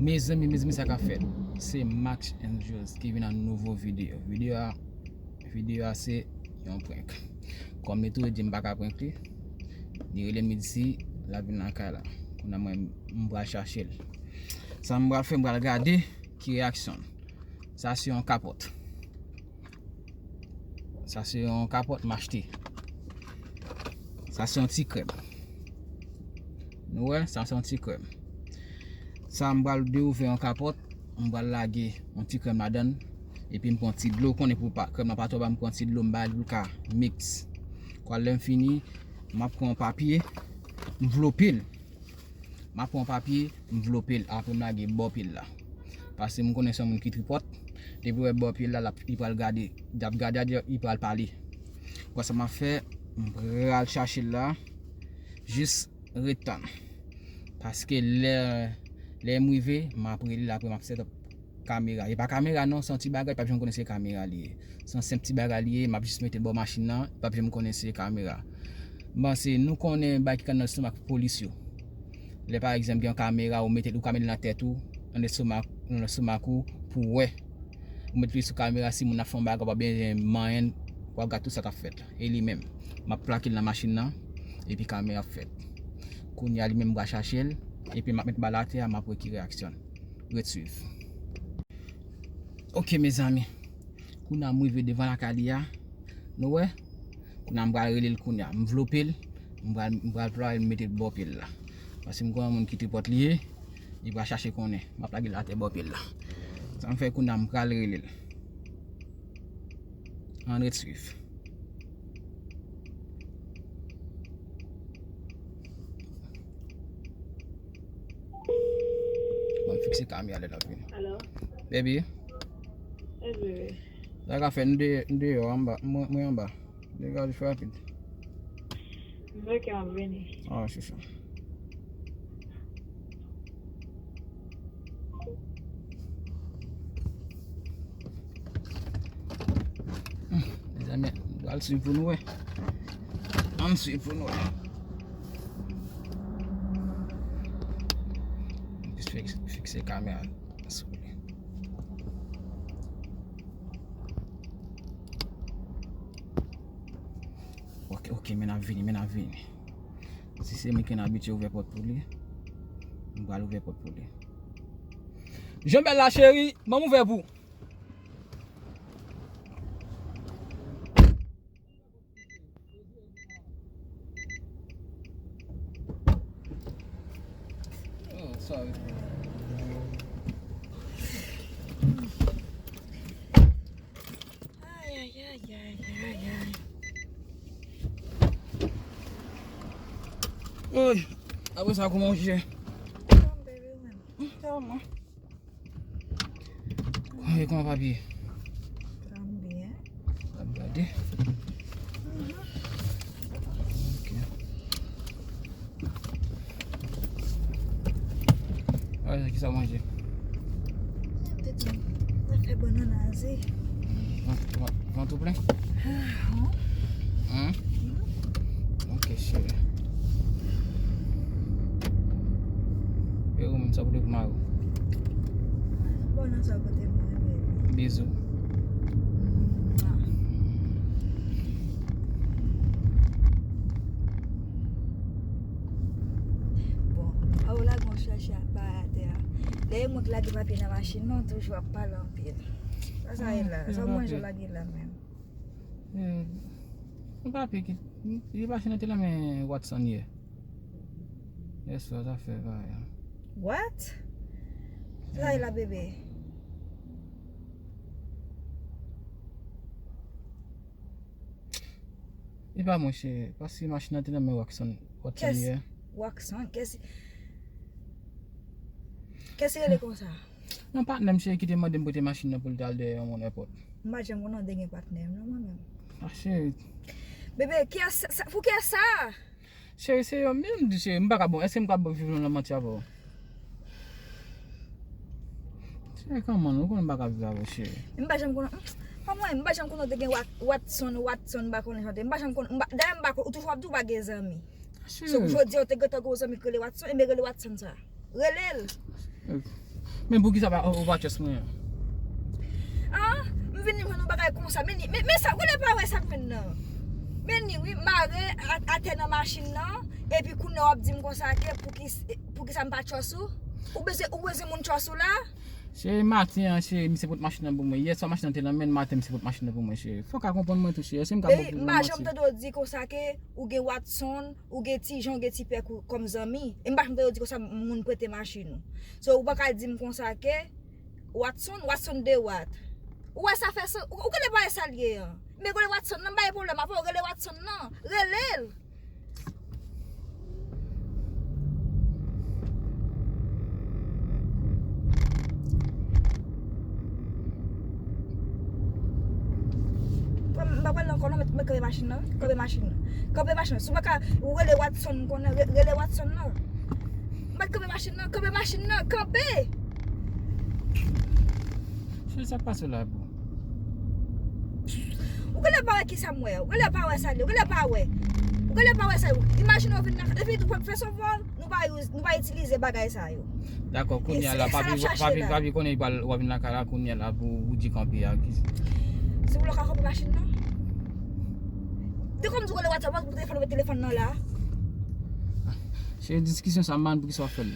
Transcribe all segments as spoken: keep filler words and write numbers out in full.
Mezanmi, mezanmi, sa k ap fèt? Se Max Angels ki vin ak nouvo videyo. Videyo a, videyo a se yon prank. Kòm li toujou di m pa ka prank li, li rele m, li di l ap vin lakay la. Kounye a mwen, m pral chache l. Sa m pral fè, m pral gade ki reyaksyon l. Sa se yon kapòt. Sa se yon kapòt m achte. Sa se yon ti krèm. Nou wè, sa se yon ti krèm. Sa m pral dewouvè yon kapòt, m pral lage yon ti krèm ladan l, epi m pran ti dlo, konnen pou pa, krèm nan pa twò ba, m pran ti dlo, m ba l pou l ka miks. Kwa lè m fini, m ap pran yon papye, m vlope l. M ap pran yon papye, m vlope l, apre m lage bò pye l la. Paske m konnen se yon moun ki tripòt. Depi w wè bò pye l la, l ap, li pral gade, l ap gade, li pral pale. Bon, sa m ap fè, m pral chache l la, jis ret tann. Paske lè, lè m rive, m ap rele l, apre m ap set up kamera. E pa kamera non, se yon ti bagay, li p ap janm konnen se kamera li ye. Se yon senp ti bagay li ye, m ap jis mete l bò machin nan, li p ap janm konnen se kamera. M panse nou konnen bagay ki ka nan lestomak polis yo. Lè pa egzanp gen yon kamera, ou mete l, ou ka mete l nan tèt ou, nan lestomak, nan lestomak ou, pou w wè. Ou mete li sou kamera, si moun ap fè yon bagay, w ap byen manyen, w ap gade tout sa k ap fèt la. E li menm, m ap plake l nan machin nan, epi kamera ap fèt. Kounye a li menm m pral chache l, epi m ap met bal atè a, m ap wè ki reyaksyon l. Ret swiv. Ok, mezanmi. Kounye a m rive devan lakay li a. Nou wè? Kounye a m pral rele l kounye a. M vlope l. M pral, m pral, pral mete l bò pye l la. Paske m konnen moun ki tripòt li ye. Li pral chache konnen. M ap lage l atè bò pye l la. Sa m fè kounye a m pral rele l. Ann ret swiv. Mwen fikse kamera lè l ap vini. Alo? Baby. Yes, baby. Sa ka fè, nou de, nou deyò, anba, mwen, mwen anba. Degaje, fè rapid. M bloke, m ap vini. Ah, se sa. Hmm, mezanmi, nou pral swiv pou nou wè. Ann swiv pou nou wè. Ann plis fikse, fikse kamera sou li. Ok, ok, men n ap vini, men n ap vini. Si se mwen ki abitye ouvè pòt pou li, m pral ouvè pòt pou li. Jan bèl la, cheri, ban m ouvè pou ou. Oh, sorry. Ay, ay, ay, ay, ay, ay. Oy, apre sa, kòman w ye? Kòman, baby, ou menm? Hmm, sa va, mwen. Kòman, kòman papye? Sa m byen. Ap gade. Mhm. Ok. Ah, kisa w manje? Sa fè bannann aze. Vant, vant, vant ou plen? Ah, hmm. Hmm? Hmm? Ok, cheri. E ou menm, sa pote pou mari w? Bannann sa pote pou mwen, baby. Bizou. Mwah. Bon, a ou lage yon chèche a pa atè a. Dèyè mwen k lage papye nan machin nan, toujou ap pale anpil. Sa sa ye la? Sa w manje w lage la menm? Eh, yon papye ki, li pa fini te nan men Watson yè. Yèswa, zafè pa yon. What? Sa sa ye la, bebe? E pa mwen, cheri, paske machin nan te nan men Watson, Watson yè. Watson, kès, kès ki rele konsa? Non, patnè m, cheri, ki te mande m pote machin nan pou l te al dèyè yon moun èpòt. M pa janm konnen w te gen patnè m, non, mwen menm. Ah, cheri. Bebe, kiyès sa, pou kiyès sa? Cheri, se yo menm, cheri, m pa ka, bon, èske m ka viv nan manti avè w? Cheri, kòman, ou konnen m pa ka viv avè w, cheri. M pa janm konnen, pa mwen, m pa janm konnen w te gen Wat-, Watson, Watson, m pa konnen jan w te, m pa janm konnen, m pa, dayè m pa konnen, ou toujou ap di w pa gen zanmi. Cheri. So, jodi a, ou te gentan gen yon zanmi ki rele Watson, enben rele Watson sa. Rele l. Eh, Men poukisa pa, ou pa trust mwen? Ah, m vin jwenn yon bagay konsa. Men ni, men, men sa, ou genlè pa wè sa k vin nan. Men ni, wi, mare a- atè nan machin nan, epi kounye a w ap di m konsa ke poukis- poukisa m pa trust ou? Ou bezwen, ou bezwen moun trust ou la? Cheri, maten an, cheri, misye pot machin nan pou mwen. Yèswa machin nan te nan men, maten misye pot machin nan pou mwen, cheri. Fò w ka konprann mwen tou, cheri. Èske m ka ba w pil nan manti? M pa janm tande w di konsa ke ou gen Watson, ou gen Ti Jan, ou gen Ti Pèk ou kòm zanmi. E m pa janm tande w di konsa moun prete machin ou. So, ou pa ka di m konsa ke Watson, Watson de what? Ou wè sa fè sans? Ou, ou genlè pa wè sa l ye an. Men rele Watson nan, m pa gen pwoblèm avè w, rele Watson nan. Rele l. M pa pral ankò non, mèt, mèt kanpe machin nan, kanpe machin nan. Kanpe machin nan. Si w pa ka, ou rele Watson, m konnen, re- rele Watson nan. Mèt kanpe machin nan, kanpe machin nan, kanpe! Cheri, sa k pase w la, bro? Ou genlè pa wè kisa m wè. Ou genlè pa wè sa li. Ou genlè pa wè. Ou genlè pa wè sa yo. Imajine w vin nan, epi tou, first of all, nou pa use, nou pa itilize bagay sa yo. Dakò, kounye a la, papi, papi, papi konnen w ap vin lakay la, kounye a la, pou ou di kanpe a. Se pou lè w ka kanpe machin nan? De kòm di w rele WhatsApp, ou telefòn, ou met telefòn nan la. Se diskisyon sa, man, poukisa w ap fè l?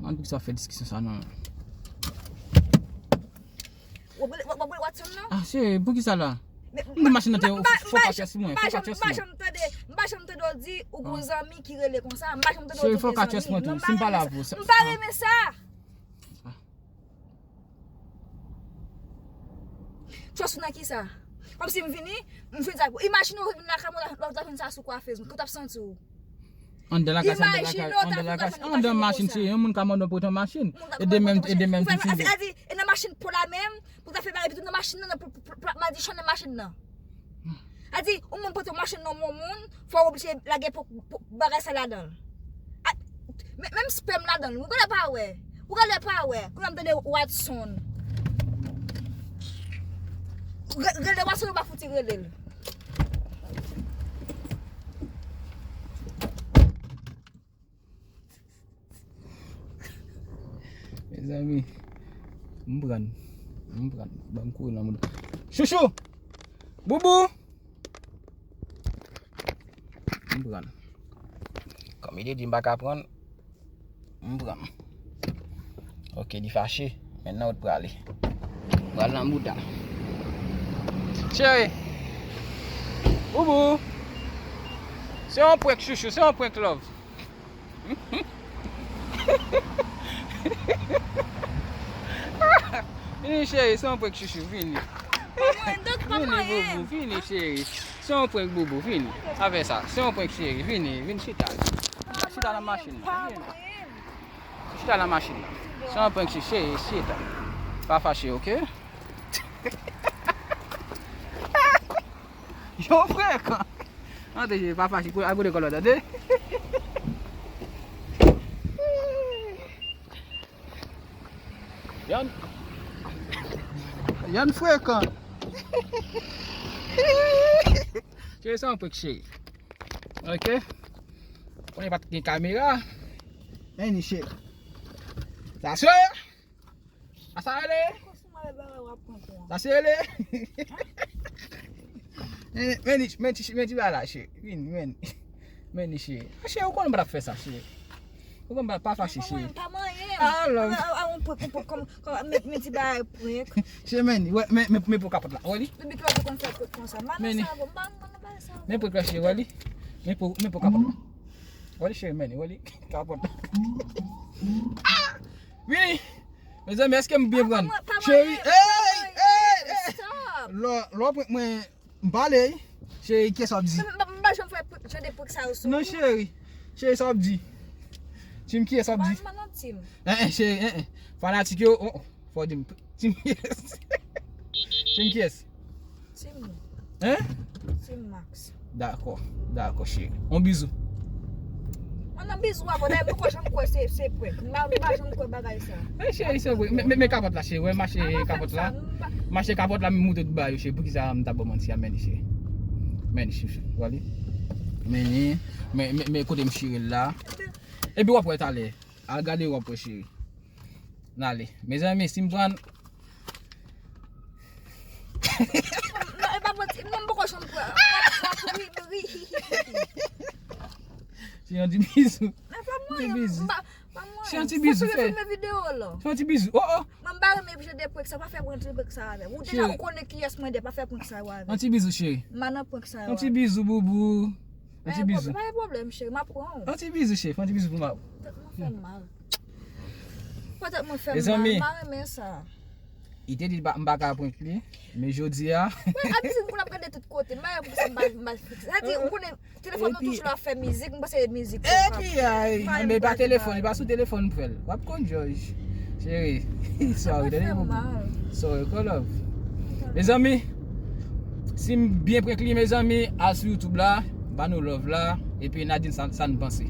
Man, poukisa w ap fè diskisyon sa, non? W ap rele, w ap rele Watson nan? Ah, cheri, poukisa la? Men, m di machin nan te fò ka trust mwen, fò ka trust mwen. M pa janm tande, m pa janm tande w di ou gon zanmi ki rele konsa. M pa janm tande w di ou gen zanmi. Cheri, fò ka trust mwen tou. Si m pale avè w, m pa renmen sa. Trust ou nan kisa? Kòmsi m vini, m fin sa. Imajine w vin lakay mwen, lè w ta fin sa sou kwafez mwen, ki w t ap santi w? Anndan lakay, anndan lakay, anndan lakay, anndan machin, se yon moun ka mande w prete yon machin. E de menm, e de menm ki fini. Sa di, e nan machin pou la menm, pou ta fè bagay, epi tou nan machin nan, pou, pou, pou, pou madichon nan machin nan. Sa di, yon moun pote yon machin nan yon moun, fò w oblije lage po, po, bagay sa ladan l. A, men, menm spèm ladan l, ou genlè pa wè. Ou genlè pa wè. Kounye a m tande Watson. Re- Rele Watson, ou pa fouti rele l. Mezanmi, m pran, m pran, ban m kouri nan mouda. Chouchou! Boubou! M pran. Kòm li te di m pa ka pran, m pran. Ok, li fache. Men nan wout prale. Pral nan mouda. Cheri! Boubou! Se yon prank, chouchou, se yon prank, love. Vini, cheri, se yon prank, chouchou, vini. Vini, boubou, vini, cheri. Se yon prank, boubou, vini. Avè sa, se yon prank, cheri, vini, vin chita. Chita nan machin nan, vini. Chita nan machin nan. Se yon prank, cheri, chita. Pa fache, ok? Yon frekan. Antre, cheri, pa fache, al pote kòlòt, tande? Yann. Yann frekan. Cheri, se yon prank, cheri. Ok? Konnen pa t gen kamera. Men ni, cheri. Sa se. Sa se rele. Sa se rele. Men, men, men ti, men ti bagay la, cheri. Vin, men. Men ni, cheri. Ah, cheri, ou konnen m pa t ap fè sa, cheri. Ou konnen m pa, pa fache, cheri. Pa manyen, pa manyen. Ah, love. A, a, a, on prank, on prank, kòm, kòm, men, men ti bagay prank. Cheri, men, wè, men, men, men pou kapòt la. Wè li? Depi kilè ou te konn fè prank konsa? M pa nan sa, m pa, m pa nan bagay sa. Men prank la, cheri, wè li? Men pou, men pou kapòt la. Wè li, cheri, men, wè li? Kapòt la. Ah! Vini! Mezanmi, èske m byen pran? Cheri, ey, ey, ey! Lò, lò, mwen, mwen, m pale, cheri, kiyès w ap di? M, m, m pa janm fè jan de prank sa yo sou ou. Non, cheri. Cheri, sa w ap di? Tim, kiyès w ap di? M pa nan tim. En, en, cheri, en, en. Fanatik yo, oh, oh, fò w di m. Tim kiyès? Tim kiyès? Tim. Hein? Tim Max. Dakò, dakò, cheri. On bizou. Mwen nan bizou a, bon, dayè, m poko janm kwè se, se prank. M pa, m pa janm kwè bagay sa. Men cheri, se vre. Men, men, men kapòt la, cheri. Wè, mache kapòt la. Mache kapòt la, m moute tout ba yo, cheri. Poukisa m ta ba w manti a, men, cheri? Men, cheri, wè li? Men, men, men, men kote m chire l la. Epi w ap wè talè. Al gade, w ap wè, cheri. N ale. Mezanmi, si m pran Non, e pa manti, mwen m poko janm pran. Ri, ri. Se yon ti bizou. Nan pa mwen, Ti bizou. m pa pa mwen. Se yon ti bizou, Fè fè. Filme videyo la. Se yon ti bizou. Oh, oh. Mwen m bare men jan de prank sa, pa fè prank ti prank sa avè m. Ou deja Cheri. Ou konnen kiyès mwen de, pa fè prank sa yo avè m. Yon ti bizou, cheri. M pa nan prank sa yo. Yon ti bizou, boubou. Yon ti bizou. Pa gen pwoblèm, cheri, m ap pran w. Yon ti bizou, cheri. Yon ti bizou pou mwen. Tèt mwen fè m mal. Fò tèt mwen fè m mal. Mezanmi. M pa renmen sa. Li te di m pa ka prank li. Men jodi a. Mwen abitid pou n ap gade tout kote. M pa renmen pou sa m pa m pa fikse. Sa di, ou konnen, telefòn nou toujou la ap fè mizik. M panse mizik. Epi ay. Men pa telefòn, li pa sou telefòn pou fè l. W ap konn Jòj. Cheri. Sorry, tande boubou. Sorry, call up. Mezanmi, si m byen prank li, mezanmi, al sou YouTube la, ba nou love la, epi n a di n sa, sa n panse.